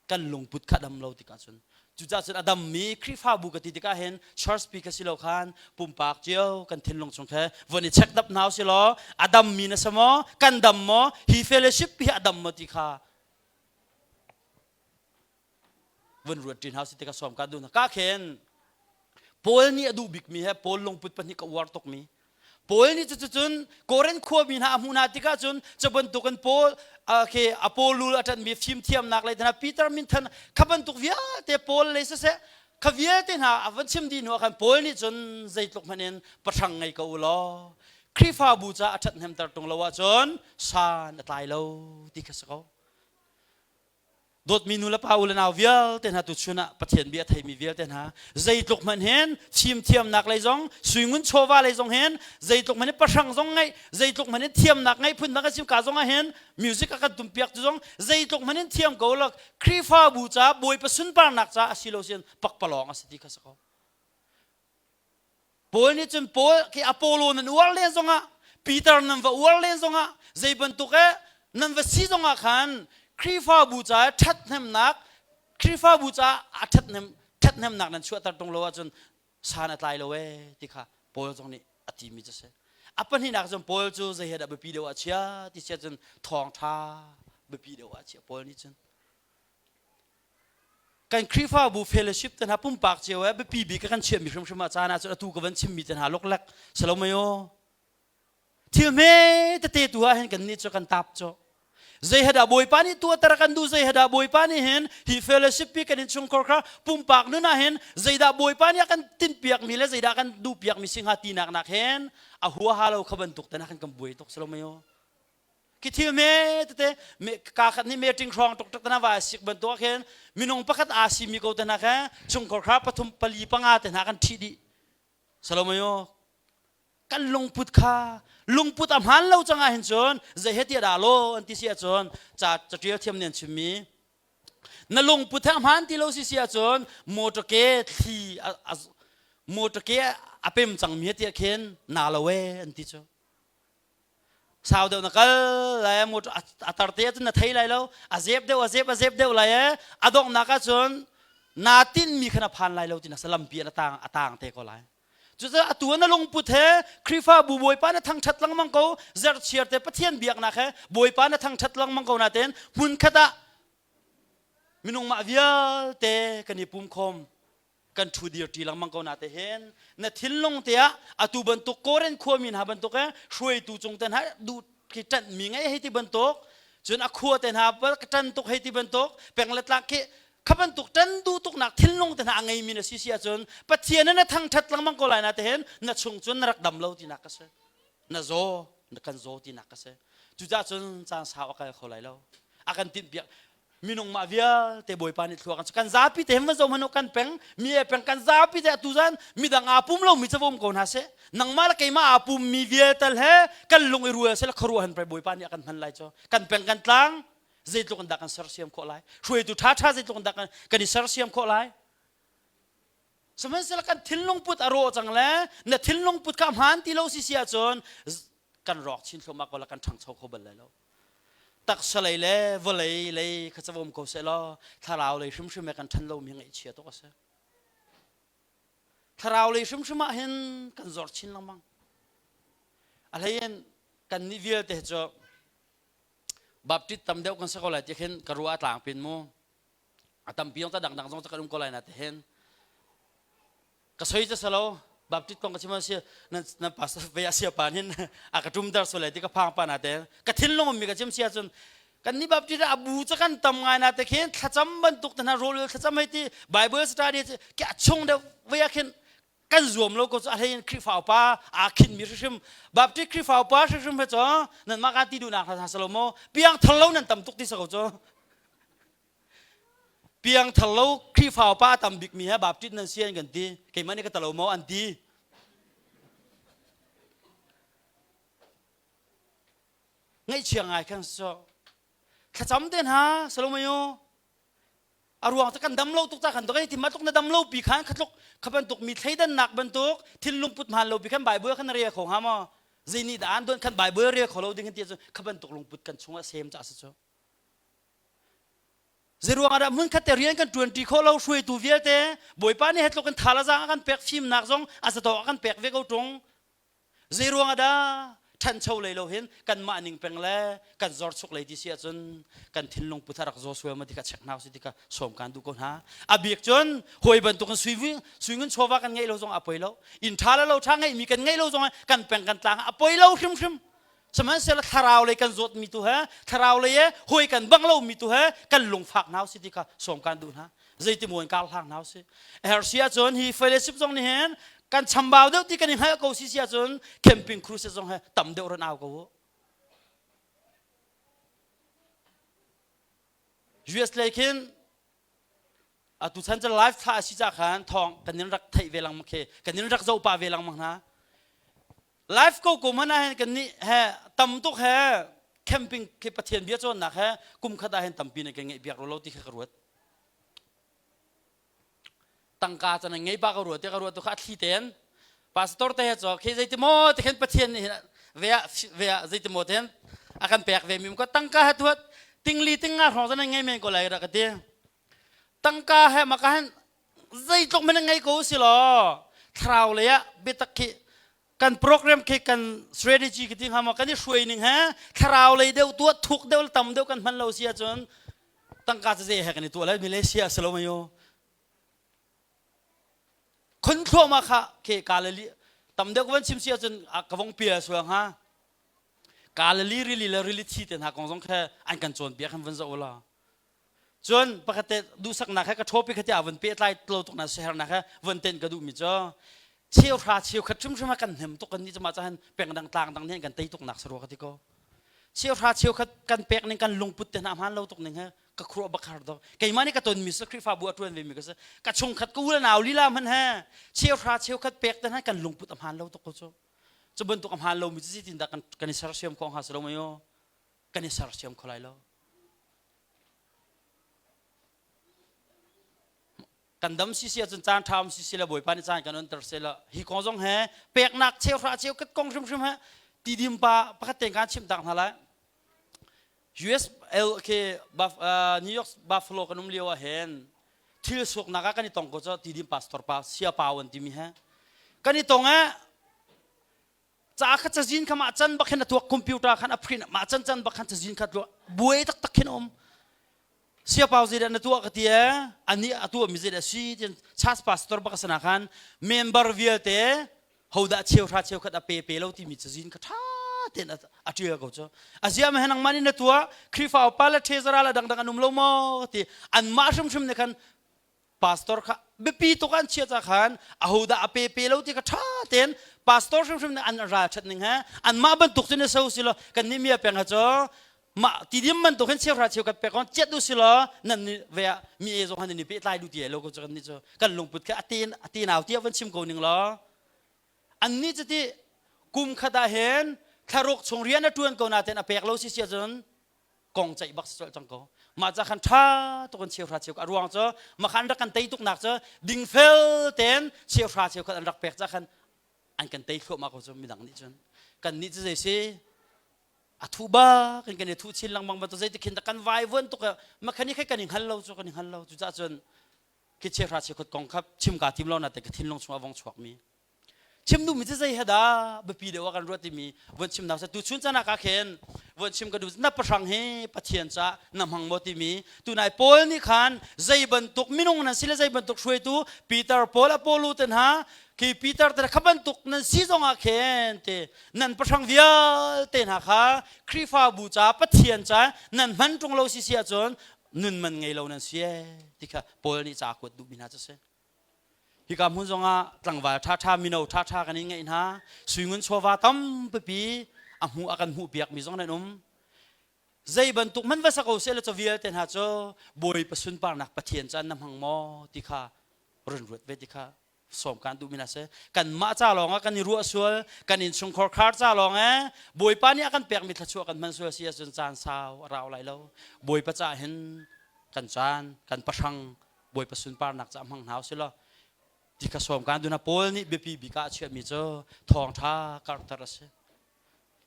kan lungput kha dam lo tikah cun cucaah cun a dammi Khrihfabu ka ti tikah hin church pi ka si lo khan pumpak cio kan thinlung chung khe von i check dap hna si law a dammi na si maw kan dam maw hi fellowship hi a dam maw ti kha vun ruat ṭin hau si tikah sawm ka duh ka khen Paul nih a duh bikmi he Paul lungput pahnih ka uar tukmi Paul nih cucun Korin khuami hna a hmuh hna tikah cun cu bantukin Paul khi Apollo a ṭanhmi fimthiamnak lei hna Peter minthan kha bantuk vialte Paul lei siseh kha vialte hna a van chim dih hnuah khan Paul nih cun zeitluk hmanh in pahrang ngei ko u law Khrihfabu ca a ṭhathnemter ṭung lo ahcun san a tlai lo ti kha si ko. Dawtmi nu le pa u le nau vialte hna tuchun ah Pathian bia theimi vialte hna zeitluk hmanh hin fimthiamnak lei zong suingun chawva lei zong hin zeitluk hmanh hin pahrang zong ngeih zeitluk hmanh hin thiamnak ngeih phun dang a sim ka zong ah hin music a kan tumpiak tu zong zeitluk hmanh hin thiam ko lo Khrihfabu ca Bawipa sunparnak ca a si lo sin pakpalawng a si ti kha si ko Paul nih cun Paul khi Apollo nan uar len zongah Peter nan va uar len zongah zei bantuk eh nan va si zongah khan Khrihfabu caah ṭhathnemnak Khrihfabu caah a ṭhathnem ṭhathnemnak nan chuahter ṭung lo ahcun san a tlai lo ee ti kha Paul zong nih a timi cu a si. A pahnihnak cun Paul cu zei he dah biapi deuh ah chia ti sia cun thawngṭha biapi deuh ah chia Paul nih cun. Kan Khrihfabu fellowship te hna pumpak cio eh biapi bik kan chiahmi hrimhrim ah caan ah cun atu ka van chimmi te hna loklek salomayo thil hme tete tu ah hin kan nih cu kan tap cu zei he dah Bawipa nih tuahter kan duh zei he dah Bawipa nih hin hi fellowship pi kan innchungkhar kha pumpak nun ah hin zeidah Bawipa nih a kan tinhpiak mi le zeidah kan duhpiak mi si hnga tinak nak hin a huaha lo kha bantuk te nak kan buai tuk salomayo Khi thil me tete ka khat nih meeting hrawng tuk tuk tana va sik bantuk khin minung pakhat aa simi ko te hna kha chungkhar kha pathum pali panga te hna kan ṭhi dih. Salomayo kan lungput kha lungput a hmaan lo cang ah hin cun zei he tiah dah law an ti si ahcun ca caṭial thiam nih an chimmi na lungput he a hmaan ti lo si si ahcun motor ke thli motor ke a pem cangmi he tiah khin na lo e an ti cu Sau deuh na kal lai motor a tar te ahcun na thei lai lo a zep deuh a zep a zep deuh lai e a donghnak ahcun naa tinhmi kha na phan lai lo ti na lampi ah tang a tang te ko lai. Cucaah atu na lungput he Khrihfabu Bawipa na thangṭhat lengmang ko zerhchiar te Pathian biaknak he Bawipa na thangṭhat lengmang ko nain hmunkhat ah minung mah vialte kan i pum khawm kan ṭhu dir ṭi lengmang ko na te hin na thinlung te ah atu bantuk Korin khuami hna bantuk eh hruaitu cung te hna duh khi ṭanh mi ngei hei ti bantuk cun a khua te hna ka ṭan tuk hei ti bantuk peng le tlak khi kha bantuk ṭan duh tuk nak thinlung te hna a ngei mi na si si ahcun Pathian na thangṭhat lengmang ko lai na te hin na chung cun na rak dam lo tinak ka si na zaw na kan zaw tinak ka si cucaah cun caan sau a kal kho lai lo a kan tinhpiak minung mah vialte Bawipa nih thlua kan kan zapi te hin van zoh hmanh kan peng mi e peng kan zapi te atu zan midang aa pum lo mi cu um ko hna seh nangmah le keimah aa pum mi vialte he kan lung i rual seh le khuaruah han pei Bawipa nih a kan hman lai cu kan peng kan tlang zeitluk in dah kan sersiam khawh lai hruaitu ṭha ṭha zeitluk in dah kan kan i sersiam khawh lai sihmanhsehlaw kan thinlung put a rawh cang le na thinlung put kha hmaan ti lo si si ahcun kan rawk chin thluahmah ko la kan ṭhangcho kho bal lai lo taksa lei le vawlei lei kha cavom ko seh law thlarau lei hrimhrim he kan ṭhan lomi ngaihchia tuk a si. Thlarau lei hrimhrim ah hin kan zor chin lengmang. A hleiin kan nih vialte cu Baptist tam deuh kan si ko lai ti khin ka ruah a tlang pin mu. A tampi zong ta dangdang zong kan um ko lai na ti hin Ka soi ca salo Baptist kong ka chim si nan nan pastor ve a sia pa hin a ka tum dar sole ti ka phang pa na te ka thinlung mi ka chim sia cun kan ni Baptist a bu cha kan tam ngai na te khin thlacam bantuk te na rol thlacam hei ti Bible study ke a chung deuh ve a khin kan zuam lo ko cu a hlein Khrihfa upa aa khin mi hrimhrim Baptist Khrihfa upa hrimhrim he cu nan mah ka ti duhnak hna salo mo piang thar lo nan tam tuk ti sa ko cu Piangthar lo Khrihfa upa a tam bikmi he Baptist nan si an kan ti. Keimah nih ka talo maw an ti. Ngaihchia ngai khan so. Thlacam te hna Salomayo. A ruang cu kan dam lo tuk ca khan tuk ti matluk na dam lo pi khan khatluk kha bantuk mi thleidannak bantuk thinlung put hmaan lo pi khan Bible khan rel kho hnga maw zei nih dah an don khan Bible rel kho lo ding ti cu kha bantuk lungput kan chungah sem ca si cu Zeiruang ah dah hmunkhat te rian kan ṭuanṭi khawh lo hruaitu vialte Bawipa nih hetluk in tha le zaang a kan pek fimnak zong a zatawk a kan pek ve ko ṭung. Zeiruang ah dah ṭhancho lei lo hin kanmah ning peng le kan zorchuk lei ti si ahcun kan thinlung put a rak zaw sual ma ti kha check hna usih ti kha sawm kan duh ko hna. A bik cun hawi bantukin sui sui ngun chawva kan ngeih lo zong a poi lo. Inn ṭha le lo ṭha ngeihmi kan ngeih lo zong ah kan peng kan tlang ah a poi lo hrimhrim. Sihmanhsehlaw thlarau lei kan zawtmi tu he thlarau lei he hawi kan bang lomi tu he kan lungfak hna usih ti kha sawm kan duh hna. Zeiti maw in kar hlang hna usih. A herh si ahcun hi fellowship zong nih hin kan chambau deuh ti kan i hngalh ko si si ahcun camping crusade zong he tam deuh ran au ko u. US lei khin atu chan cu live thla a si ca khan thawng kan in rak theih ve lengmang khi kan in rak zoh pah ve lengmang hna. Life ko ko hmanh ah hin kan nih he tam tuk he camping khi Pathian bia cawnnak he kum khat ah hin tampi na kan ngeih biak lo ti kha ka ruat. Tangka can ngei pa ka ruat te ka ruat tu kha a thli ten pastor te he cho khi zeiti maw te khin Pathian nih hin ve ah ve ah zeiti maw te hin a kan pek ve mi ko tangka he tuat tingli tinga hrawng zan ngei men ko lai ra ka ti. Tangka he maka hin zeitluk men ngei ko si law thlarau lei ah biatak khi kan program khi kan strategy khi ti hnga maw kan i hruai ning he thlarau lei deuh tuah thuk deuh tam deuh kan hman lo si ahcun. Tangka cu zei he kan i tuah lai Malaysia a si lo mei u. Khon thluahmah kha ke Galilee tam deuh ka van chim si ahcun ka vong pial sual hnga. Galilee rili le rili thi te hna kong zong kha an kan cawnpiak han van zoh u law. Cun pakhat te duhsaknak he ka ṭhawpi kha tiah van pehtlai lo tuk na siaherhnak he van tenh ka duhmi cu cheuhra cheukhat hrimhrim ah kan hnem tuk kan nih cu mah cahan pengdang tlang dang nih kan tei tuk nak sarua ka ti ko. Cheuhra cheukhat kan pek ning kan lungput te hna hmaan lo tuk ning he ka khuruah bak har do. Keimah nih ka tonmi si Khrihfabu a ṭuan ve mi ka si. Ka chungkhat ka u le nau lila hmanh he cheuhra cheukhat pek te hna kan lungput a hmaan lo tuk ko cu. Cu bantuk a hmaan lomi cu zeitindah kan kan i sersiam khawh hnga si lo mei aw? Kan i sersiam kho lai lo. Kan dam sisi ahcun caan ṭha um sisi le Bawipa nih caan kan onter seh law hi kong zong he peknak cheuhra cheukhat kong hrimhrim he tidim pa pakhat tein kaan chimh tak hna lai. US LK New York Buffalo kan um lio ah hin thil suknak ah kan i tong ko cu tidim pastor pa sia pau an timi he kan i tong eh ca kha cazin kha mah can bak hin a tuak computer khan a print mah can can bak khan cazin kha tuah buai taktak khin um sia pau zeidah na tuah ka ti e ani a tuah mi zeidah si tin church pastor bak sana khan member vialte hodah cheuhra cheukhat a pe pe lo timi cazin kha ṭha tein a ṭial ko cu a zia ma nangmah nih na tuah Khrihfa upa le treasurer le dangdang an um lo maw ti anmah hrimhrim nih khan pastor kha biapi tuk an chia ca khan ahodah a pe pe lo ti kha ṭha tein pastor hrimhrim nih an ralṭhat ning he anmah bantuk cun so si law kan nih mi a peng ha cu mah tidim bantuk hin cheuhra cheukhat pek on chiat u si law nan nih ve ah mi e zong han ni pehtlai du ti lo ko cu kan nih cu kan lungput kha a te a te nau tiah van chim ko ning law an nih cu ti kum khat ah hin thlaruk chung rian a tuan ko naten a pek lo si sia cun kong ceih bak si colh cang ko mah ca khan tha tuk in cheuhra cheukhat a ruang cu makhan rak kan tei tuk nak cu dingfel ten cheuhra cheukhat an rak pek ca khan an kan tei thluahmah ko cu midang nih cun kan nih cu zei si a thu bak in kan i thu chin lengmang bantuk zei tikhin kan vai vuan tuk makhani khai kan i hngal lo cu kan i hngal lo cucaah cun khi chehra chekhut kong kha chim ka tim lo na te ka thinlung chung a vong chuak mi chim duhmi cu zei he dah biapi deuh ah kan ruat timi von chimnak cu tu chun chan ah ka khen von chim ka duh na pahrang hi pathian ca na hmang maw timi tunai Paul nih khan zei bantuk minung nan si le zei bantuk hruaitu Peter Paul Apollo te hna khi Peter te kha bantuk nan si zong ah khen te nan pahrang vialte hna kha Khrihfabu ca Pathian ca nan hman ṭung lo si si ahcun nun man ngei lo nan si ti kha Paul nih ca kuat duhmi hna cu si. Hika hmun zongah tlangval ṭhaṭha mino ṭhaṭha kan in ngeih hna suingun chawva tampipi a hmuh a kan hmuh piakmi zong nan um. Zei bantuk hmanh va sa ko seh law cu vialte hna cu Bawipa sunparnak Pathian caan na hmang maw ti kha run ruat ve ti kha sawm kan duhmi hna si. Kanmah ca lawng ah kan i ruah sual, kan innchungkhar khar ca lawng eh Bawipa nih a kan pekmi thluachuah kan hman sual si ahcun caan sau a rau lai lo. Bawipa caah hin kan caan, kan pahrang Bawipa sunparnak ca hmang hna usih law ti kha sawm kan duh Paul nih biapi bik ah a chiahmi cu thawngṭha karhter a si.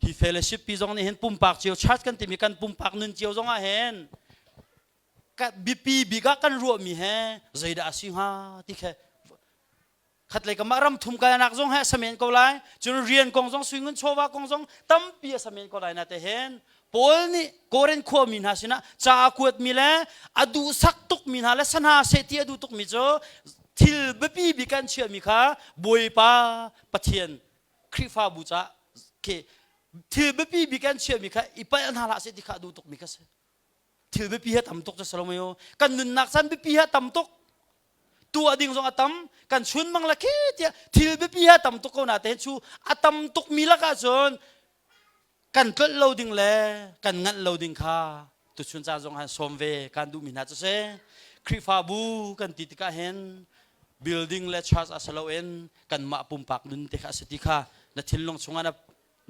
Hi fellowship pi zong nih hin pumpak cio church kan timi kan pumpak nun cio zong ah hin biapi bik ah kan ruahmi he zeidah a si hnga ti kha khatlei ka mah ram thum kalnak zong he a samen ko lai cun rian kong zong suingun chawva kong zong tampi a samen ko lai na te hen Paul nih Korin khuami hna sinah ca a kuatmi le a duhsak tukmi hna le sana seh ti a duh tukmi cu thil biapi bik an chiahmi kha Bawipa Pathian Khrihfabu ca khi thil biapi bik an chiahmi kha i palh hna hlah seh ti kha a duh tukmi kha si thil biapi he tam tuk cu Solomon kan nunnak caan biapi he tam tuk tuah ding zong a tam kan chun mang la khi tiah thil biapi he tam tuk ko na te chu a tam tuk mi lakah cun kan tlolh lo ding le kan nganh lo ding kha tuchun ca zong han sawm ve kan duh mi hna cu si Khrihfabu kan ti tikah hin building le church a si loin kanmah pumpak nun te kha a si ti kha na thinlung chungah na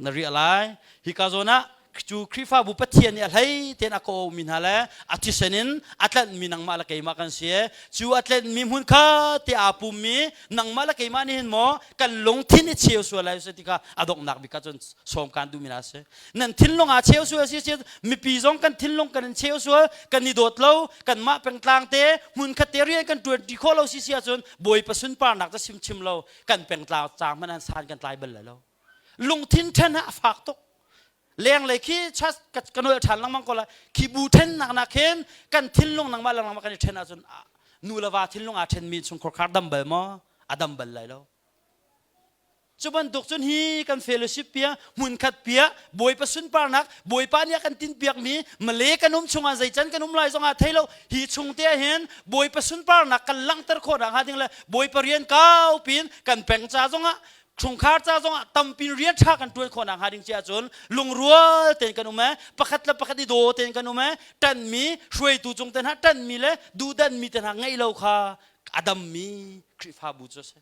na riah lai hika zawn ah cu Khrihfabu Pathian nih a hlei tein a kawhmi hna le a thisen in a tlanhmi nangmah le keimah kan si cu a tlenhmi hmun kha te aa pummi nangmah le keimah nih hin maw kan lungthin i cheu sual lai si ti kha a donghnak bik ah cun sawm kan duhmi hna si nan thinlung aa cheu sual si si mipi zong kan thinlung kan in cheu sual kan i dawt lo kanmah pengtlang te hmun khat te rian kan ṭuan ṭi khawh lo si si ahcun Bawipa sunparnak cu chim lo kan pengtlang caang hmanh han san kan tlai bal lai lo lungthin ṭhen ah a fak tuk. Lenglei khi church ka nol ṭhan lengmang ko lai. Khi bu ṭhennak nak khin kan thinlung nangmah le nangmah kan i ṭhen ahcun nu le va thinlung aa ṭhenmi chungkhar khar dam bal maw? A dam bal lai lo. Cu bantuk cun hi kan fellowship pia hmunkhat pia Bawipa sunparnak Bawipa nih a kan tinpiakmi Malay kan um chungah zeican kan um lai zongah thei lo hi chung te hin Bawipa sunparnak kan langhter khawh nak hnga ding le Bawipa rian kau pin kan peng ca zongah chungkhar ca zongah tampin rian ṭha kan ṭuan khawh nak hnga ding ci ahcun lungrual tein kan um e pakhat le pakhat i daw tein kan um e ṭanmi hruaitu cung te hna ṭanmi le duhdanmi te hna ngeih lo kha a dammi Khrihfabu cu a si.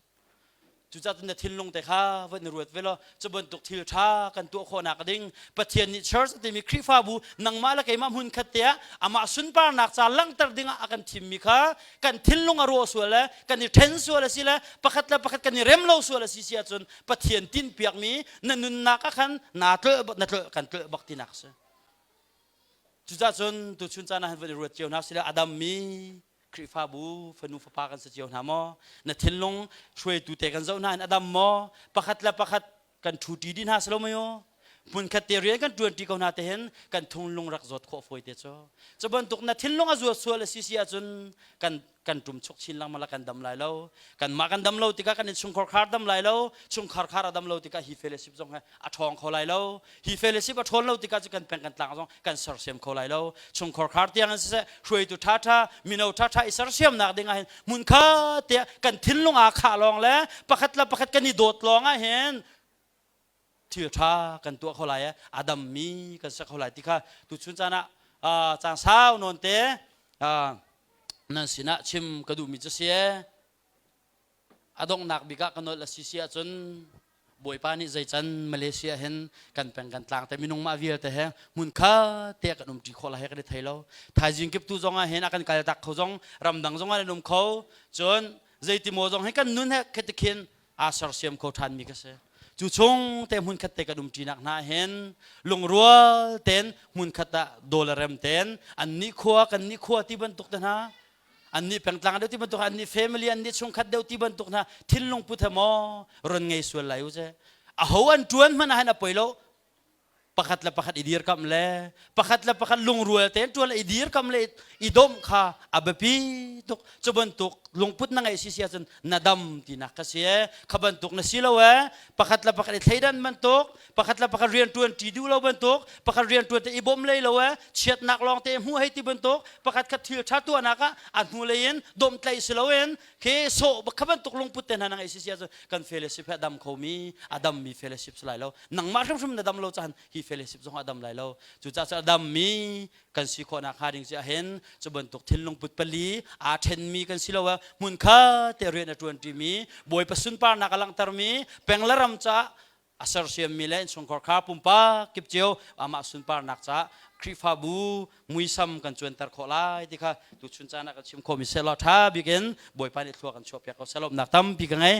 Cucaah cun na thinlung te kha van i ruat ve law cu bantuk thil ṭha kan tuah khawhnak ding Pathian nih church a timi Khrihfabu nangmah le keimah hmun khat te ah amah sunparnak ca langhter dingah a kan thimmi kha kan thinlung a rawh sual le kan i ṭhen sual a si le pakhat le pakhat kan i rem lo sual a si si ahcun Pathian tinhpiakmi na nunnak ah khan naa tlolh na tlolh kan tlolh bak tinak a si. Cucaah cun tuchun caan ah hin van i ruat cio hna sile a dammi Khrihfabu fanu fapa kan si cio hna maw? Na thinlung hruaitu te kan zoh hna in a dam maw? Pakhat le pakhat kan ṭhuṭi dih hna si lo maw? Hmunkhat te rian kan ṭuanṭi ko hna te hin kan thinlung rak zawt khawh fawi te cu. Cu bantuk na thinlung a zuat sual a si si ahcun kan kan ṭum chuk chin lengmang la kan dam lai lo. Kanmah kan dam lo tikah kan innchungkhar khar dam lai lo. Chungkhar khar a dam lo tikah hi fellowship zong he a ṭhawng kho lai lo. Hi fellowship a ṭhawn lo tikah cu kan peng kan tlang zong kan sersiam kho lai lo. Chungkhar khar tiang in siseh hruaitu ṭhaṭha mino ṭhaṭha i sersiamnak ding ah hin hmunkhat tiah kan thinlung aa khah lawng le pakhat le pakhat kan i dawt lawng ah hin thil ṭha kan tuah kho lai a dammi kan si kho lai ti kha tuchun caan ah caan sau nawn te nan sinah chim ka duhmi cu si a donghnak bik ah ka nolh a si si ahcun Bawipa nih zeican Malaysia hin kan peng kan tlang te minung mah vialte he hmun khat te kan umṭi khawh lai he kan i thei lo. Thaizing kip tu zong ah hin a kan kal tak kho zong ramdang zong ah an um kho. Cun zeiti maw zong hi kan nun he khetikhin aa sersiam kho ṭhanmi ka si. Cu chung te hmun khat te kan umṭinak hna hin lungrual ten hmun khat ah dawl rem ten an nih khua kan nih khua ti bantuk te hna annih pengtlang deuh ti bantuk annih family annih chungkhat deuh ti bantuk hna thinlung put he maw ron ngei sual lai u ce aho an tuan hmanh ah hin a poi lo pakhat le pakhat i dirkamh le pakhat le pakhat lungrual tein tuan le i dirkamh le i domh kha a biapi tuk cu bantuk lungput na ngeih si si ahcun na dam tinak ka si e kha bantuk na si lo e pakhat le pakhat i thleidan bantuk pakhat le pakhat rian ṭuan ṭi duh lo bantuk pakhat rian ṭuan te i bawm lei lo e chiatnak lawng te hmuh hei ti bantuk pakhat khat thil ṭha tuahnak ah a hnu lei in domhtlaih si loin khi sawh kha bantuk lungput te hna na ngeih si si ahcun kan fellowship he a dam khomi a dammi fellowship si lai lo nangmah hrimhrim na dam lo caan hi fellowship zong a dam lai lo cucaah cu a dammi kan si khawhnak hnga ding cu ahhin cu bantuk thinlung put pali aa ṭhenmi kan si lo ah hmunkhat te rian a ṭuanṭimi Bawipa sunparnak a langhtermi peng le ram caah a sersiammi le innchungkhar kha pumpak kip cio amah sunparnak caah Khrihfabu muisam kan cuanter khawh lai ti kha tuchun caan ah kan chim khawhmi selaw ṭha bik in Bawipa nih thlua kan chuahpiak ko seh lawmhnak tampi ka ngei.